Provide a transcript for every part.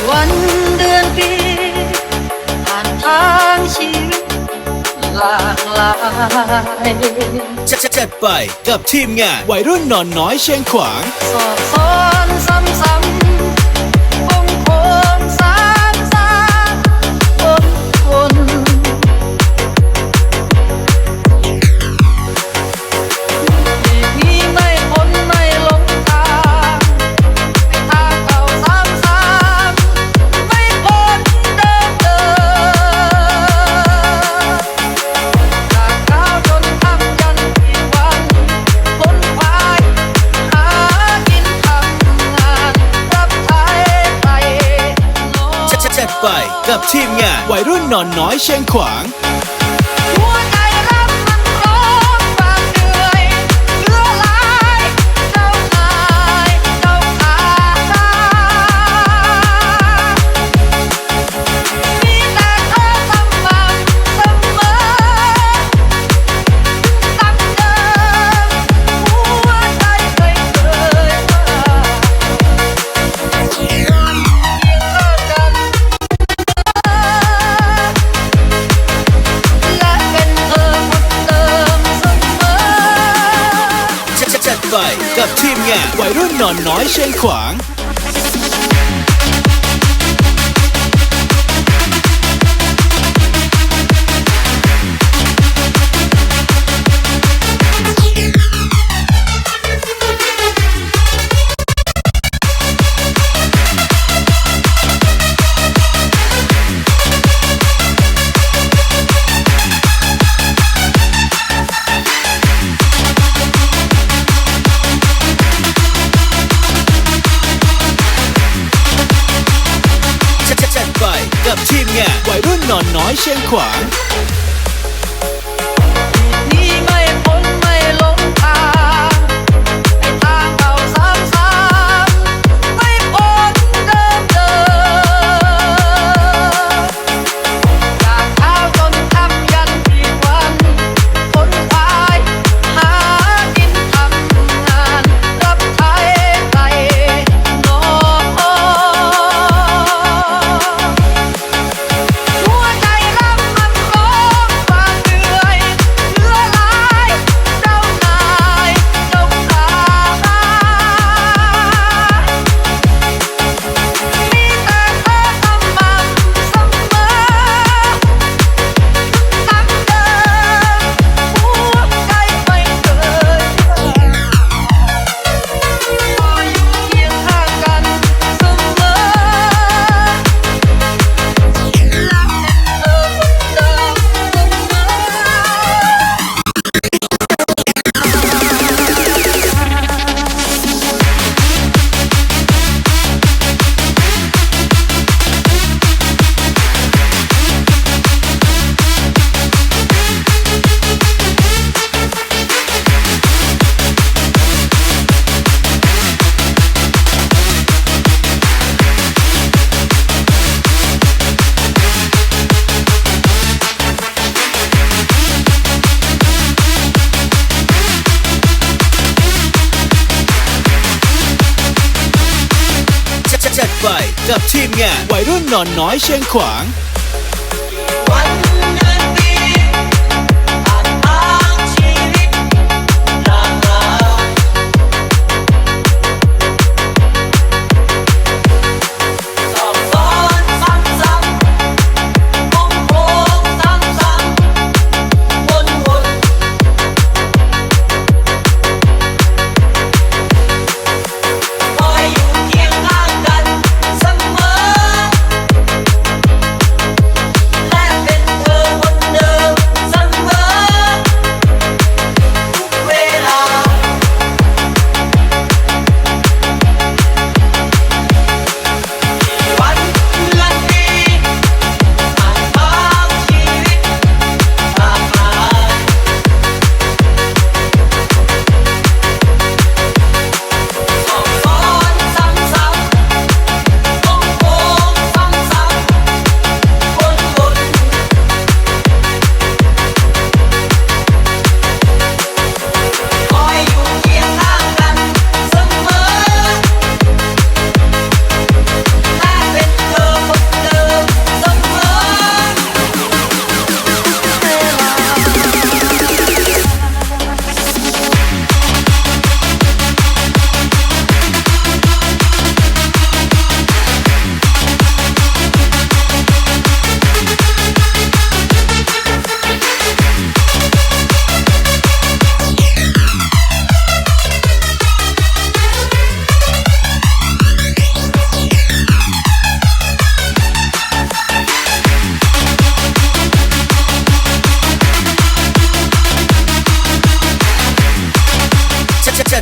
ວັນເດືອນປີ ຜ່ານທາງຊີວິດຫຼາກຫຼາຍ ຈະ ຈະ ຈັດໄປກັບທີມງານໄວລຸ້ນນອນນ້ອຍຊຽງຂວາງ ສອບສອນຊ້ຳໆ ຄົງຄົງຊ້ຳໆ ຄົນຄົນ ມີໄມ້ພົ້ນໄມ້ຫຼົງທາງ ໃຫ້ທາງເກົ່າຊ້ຳໆ ໄມ້ພົ້ນເດີມໆ ຈາກເຊົ້າຈົນຄ່ຳຢັນທີວັນ ຂົນຂວາຍຫາກິນທຳງານ ຮັບໃຊ້ໄປນອນ ຈະ ຈະ ຈັດໄປກັບທີມງານໄວລຸ້ນນອນນ້ອຍຊຽງຂວາງ. ຫົວໃຈລຳມັນຮ້ອງຝາກເອື້ອຍ ເຫຼືອຫຼາຍເຈົ້ານາຍເຈົ້າຂ້າ ມີແຕ່ເທີສະໝ່ຳສະເໝີ ດັ່ງເດີມ ຫົວໃຈເຄີຍ ເຄີຍວ່າ ຈັດ ຈັດໄປກັບທີມງານໄວລຸ້ນນອນນ້ອຍຊຽງຂວາງ. ຈັດ ຈັດໄປກັບທີມງານໄວລຸ້ນນອນນ້ອຍຊຽງຂວາງ. ມີໄມ້ພົ້ນໄມ້ຫຼົງທາງ ໃຫ້ທາງເກົ່າຊ້ຳໆ ໄມ້ພົ້ນເດີມໆ ຈາກເຊົ້າຈົນຄ່ຳຢັນທີວັນ ຂົນຂວາຍຫາກິນທຳງານ ຮັບໃຊ້ໄປນອນ. ຫົວໃຈລຳພັນຮ້ອງຝາກເອື້ອຍ ເຫຼືອຫຼາຍເຈົ້ານາຍເຈົ້າຂ້າ ມີແຕ່ເທີສະໝ່ຳສະເໝີ ດັ່ງເດີມ ຫົວໃຈໄປເລີຍ. ຂໍຢູ່ຄຽງຂ້າງກັນສະເໝີ. ຈັດໄປກັບທີມງານໄວລຸ້ນນອນນ້ອຍຊຽງຂວາງ.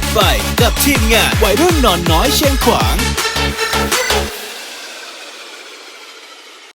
ດໄປກັບທີມງານໄວລຸ້ນນອນນ້ອຍຊຽງຂວາງ.